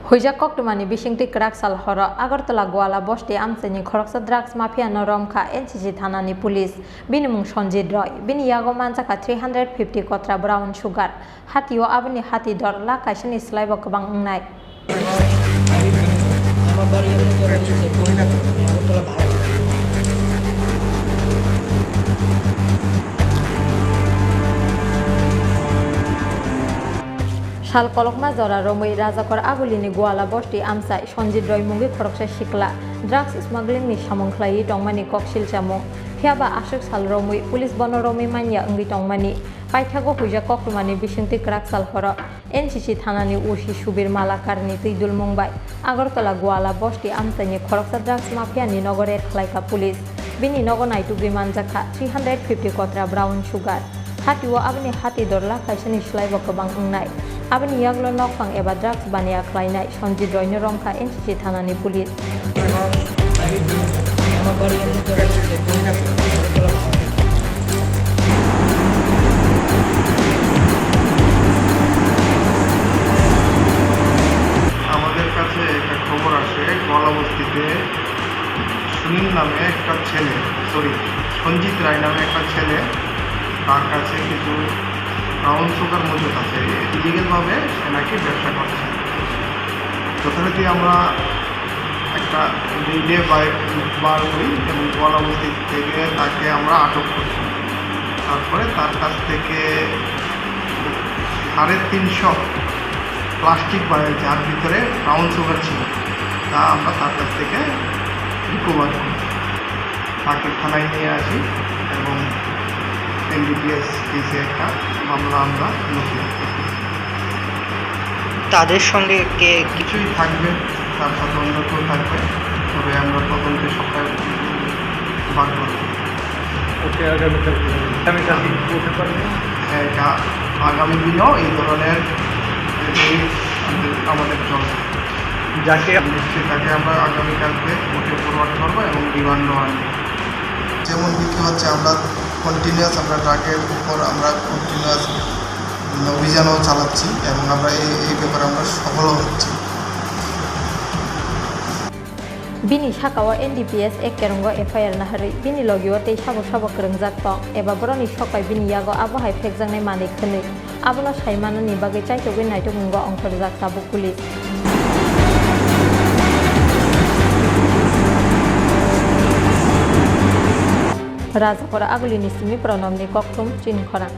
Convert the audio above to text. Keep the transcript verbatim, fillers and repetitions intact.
Huijak koktwmani bisingtwi kwrak sal horo Agartala Goala bosti amchaini khoroksa drugs mafia no romkha N C C thanani police. Bini mung Sanjit Roy. Bini yago manjakha three hundred fifty kotra brown sugar. Hatio aboni hati dor lakh kaisani slaibo kwbang wngnai. Sal kolokma jora romwi Rajakor Agulini Goala bosti amchai Sanjit Roy mungwi khoroksa sikla drugs smuggling ni samung khlaiwi tongmani kok silchamung. Phiyaba aswk sal romwi police bono romwi manya wngwi tongmani. Paithago huijak koktwmani bisingtwi kwrak sal horo N C C thanani O C Subir Malakarni twi dulmung bai Agartala Goala bosti amchaini khoroksa drugs mafia ni nogo raid khlaikha police. Bini nogo naitugwi manjakha three hundred fifty kotra brown sugar. Hatio aboni hati dor lakh kaisani slaibo kwbang wngnai. Aboni yaglo nokphang eba drugs baniya khlainai Sanjit Roy no romkha N C C thanani police. আমাদের কাছে একটা খবর আসে, গোয়ালা বস্তিতে সুনীল নামে একটা ছেলে, সরি, সঞ্জিত রায় নামে একটা ছেলে, তার কাছে কিছু ব্রাউন সুগার মজুদ আছে। ইলিগ্যালভাবে সে নাকি ব্যবসা করছে। যথারীতি আমরা একটা রিলে বার, বার করি এবং গোয়ালা বস্তি থেকে তাকে আমরা আটক করি। তারপরে তার কাছ থেকে সাড়ে তিনশো প্লাস্টিক ব্যাগ, যার ভিতরে ব্রাউন সুগার ছিল, তা আমরা তার কাছ থেকে রিকভার করি। তাকে থানায় নিয়ে আসি এবং এনডিপিএস কেসে একটা মামলা আমরা নথিভুক্ত করি। তাদের সঙ্গে কে কিছুই থাকবে, তার সাথে অন্য কেউ থাকবে, তবে আমরা তদন্তে সহায়ক বাদ বাকি। ওকে, আগামীকাল, আগামীকাল দিন কোর্টে পাঠানো? হ্যাঁ, এটা আগামী দিনও এই ধরনের রেড আমাদের, আমাদের চলবে। যাকে নিশ্চয়ই তাকে আমরা আগামীকালকে কোর্টে ফরওয়ার্ড করবো এবং রিমান্ডও আনবো। যেমন বিক্রি হচ্ছে, আমরা কন্টিনিউয়াস, আমরা ড্রাগের উপর আমরা কন্টিনিউয়াস অভিযানও চালাচ্ছি এবং আমরা এই, এই ব্যাপারে আমরা সফলও হচ্ছি। Bini sakao N D P S ek kerongo F I R naharwi bini logio tei sabo sabo kwrwngjak tong eba borokni sok bai bini yago abo hai phekjaknai manwi khwnwi. Abono sai manani bagwi chaitogwi naitugmungo ongkhorjak tabuk police. Rajakora Agulini simi Pronomni kokthum chini khorang.